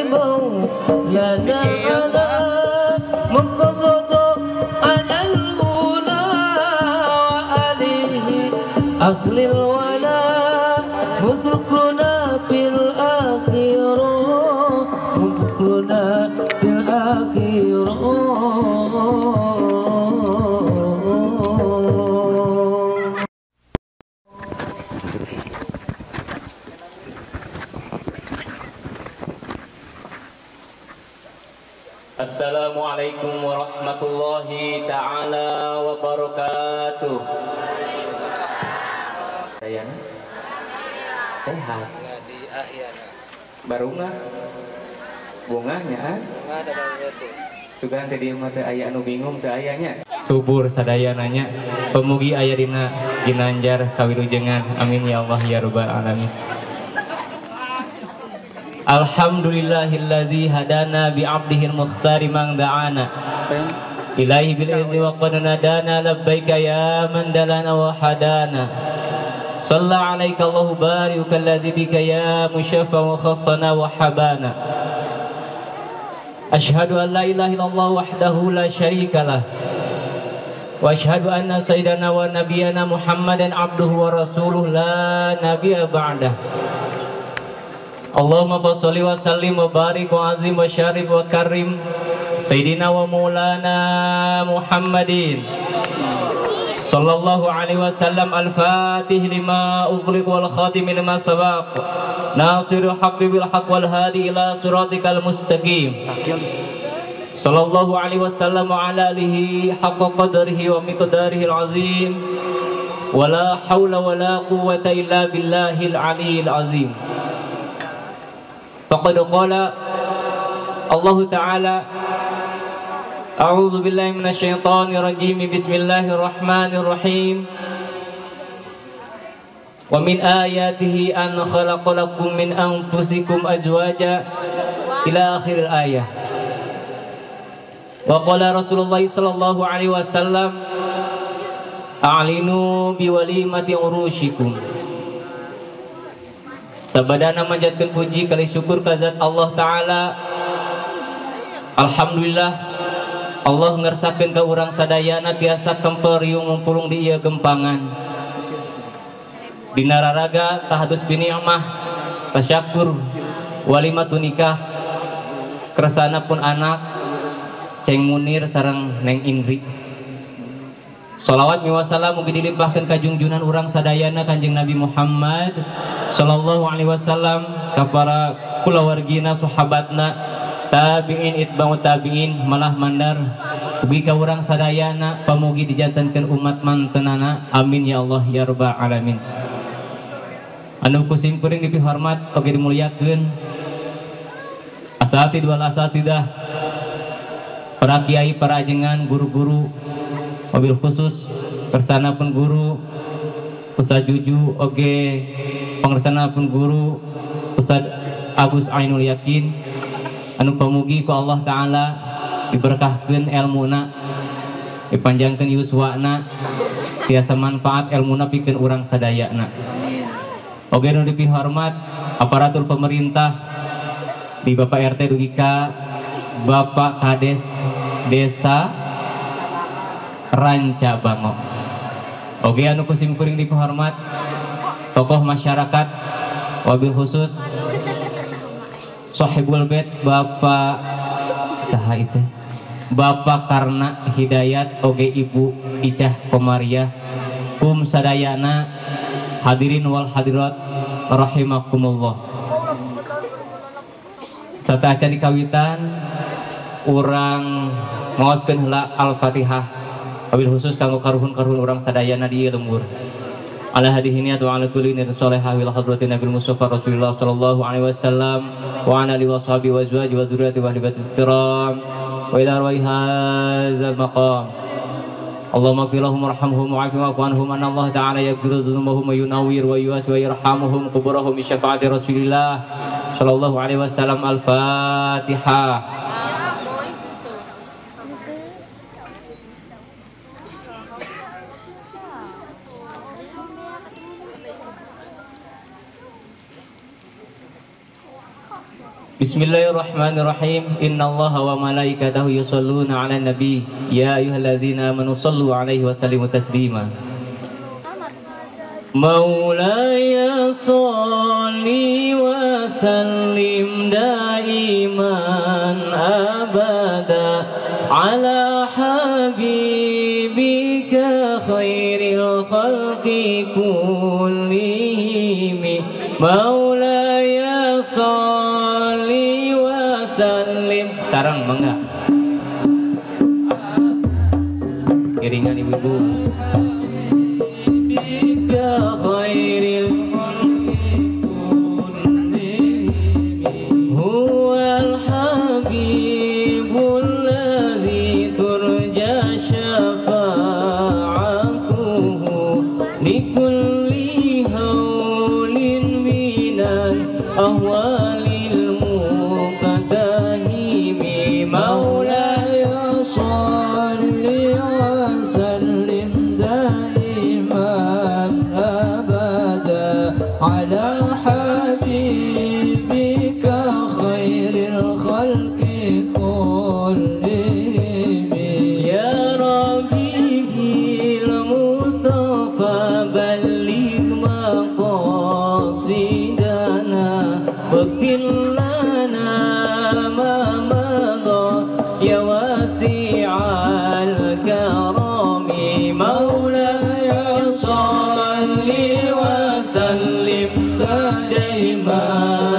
مولانا على منقذ على الأولى وعليه أهل الولاء مدركنا في الآخرة مدركنا في الآخرة. Assalamualaikum warahmatullahi ta'ala wabarakatuh. Dayana sehat. Barungah bungahnya sugan teh dieu mah teu aya anu bingung teu aya nya. Subur sadayananya pemugi aya dina ginanjar kawilujengan. Amin ya Allah ya rabbal alamin. Alhamdulillahilladzi hadana bi 'abdihil mukhtari man da'ana ilaihi bil idzni wa qad nadana labbaika ya man dalana wa hadana shalla 'alaika Allahu bariuka alladzi bika ya musyaffa wa khassana wa habana asyhadu an la ilaha illallah wahdahu la syarikalah wa asyhadu anna sayyidana wa nabiyyana Muhammadan abduhu wa rasuluh la nabiyya ba'dah. Allahumma sholli wa sallim wa barik wa azim wa syarif wa karim sayyidina wa maulana Muhammadin sallallahu alaihi wasallam al-fatih lima ughliq wal khatim lima sabaq nasirul haqqi bil haqq wal hadi ila siratikal mustaqim sallallahu alaihi wasallam wa ala alihi haqqa qadrihi wa miqdarihi al-azim wa la hawla wa la quwwata illa billahil aliyyil azim. Faqad qala Allah Ta'ala a'udzu billahi minasyaitonir rajim bismillahirrahmanirrahim wa min ayatihi an khalaqalakum min anfusikum azwaja ila akhir ayah. Wa qala Rasulullah sallallahu alaihi wasallam a'linu biwalimati urushikum. Sabadana manjatkeun puji kali syukur ka zat Allah Ta'ala. Alhamdulillah Allah ngersakeun ka urang sadayana tiasa kempel riung mumpulung di ieu gempangan. Dina raraga tahadus bini'mah tasyakur walimatun nikah kersana pun anak Ceng Munir sareng Neng Indri. Sholawat miwasalam mugi dilimpahkeun ka jungjunan urang sadayana Kanjeng Nabi Muhammad sallallahu alaihi wasallam ka para kulawargina sahabatna tabi'in itba'u tabi'in malah mandar ugi ka urang sadayana pamugi dijantenkeun umat mantenana. Amin ya Allah ya rabbal alamin. Anu kusim kuring dipihormat oge dimuliakeun asatid wal asatidah para kiai para ajengan guru-guru wabil khusus kersana pun guru Ustaz Juju oge pengersana pun guru Ustaz Agus Ainul Yakin anu pamugi ku Allah Ta'ala diberkahkeun elmuna dipanjangkeun yuswana tiasa manfaat elmuna pikeun urang sadayana. Oge nu dipihormat aparatur pemerintah di Bapak RT dugi ka Bapak Kades Desa Ranca Bango. Oge anu kusim kuring dipihormat tokoh masyarakat wabil khusus Sohibul Bait Bapak saha itu Bapak Karna Hidayat oge Ibu Icah Komariah kum sadayana hadirin wal hadirat rahimakumullah. Sateuacan dikawitan urang maoskeun heula Al-Fatihah wabil khusus kanggo karuhun-karuhun urang sadayana di lembur. Ala hadhihi niyat wa ala kulli niyatin sholihah ila hadratin Nabil Mustafa Rasulullah sallallahu alaihi wasallam wa ala alihi washabihi wa azwajihi wa dzurriyyatihi wa ahli baitihi kiram wa ila arwahi hadzal maqam. Allahumma ighfir lahum warhamhum wa'afihim wa'fu anhum anna Allah ta'ala yaghfiru dzunubahum wa yunawwir wa yuwassi wa yarhamuhum quburahum bi syafaati Rasulillah sallallahu alaihi wasallam. Al-Fatihah. Bismillahirrahmanirrahim. Innallaha wa malaikatahu yusholluna 'alan nabi. Ya ayyuhalladzina amanu shallu 'alaihi wa sallimu taslima. Maulaya sholli wa sallim daiman abada ala habibika khairil khalqi kullihim. Maulaya sholli wa sallim. Sarang mangga iringan ibu-ibu. Khairil huwal habibul ladzi turja syafa'atuhu likulli haulin minal ahwalil muqtahimi. Maulaya sholli wa sallim daiman abada ala habibika khairil khalqi kullihim. Ya Rabbi bil Mustafa balligh maqasidana waghfir lana ma madha ya wasi'al karami. Maulaya sholli wa sallim daiman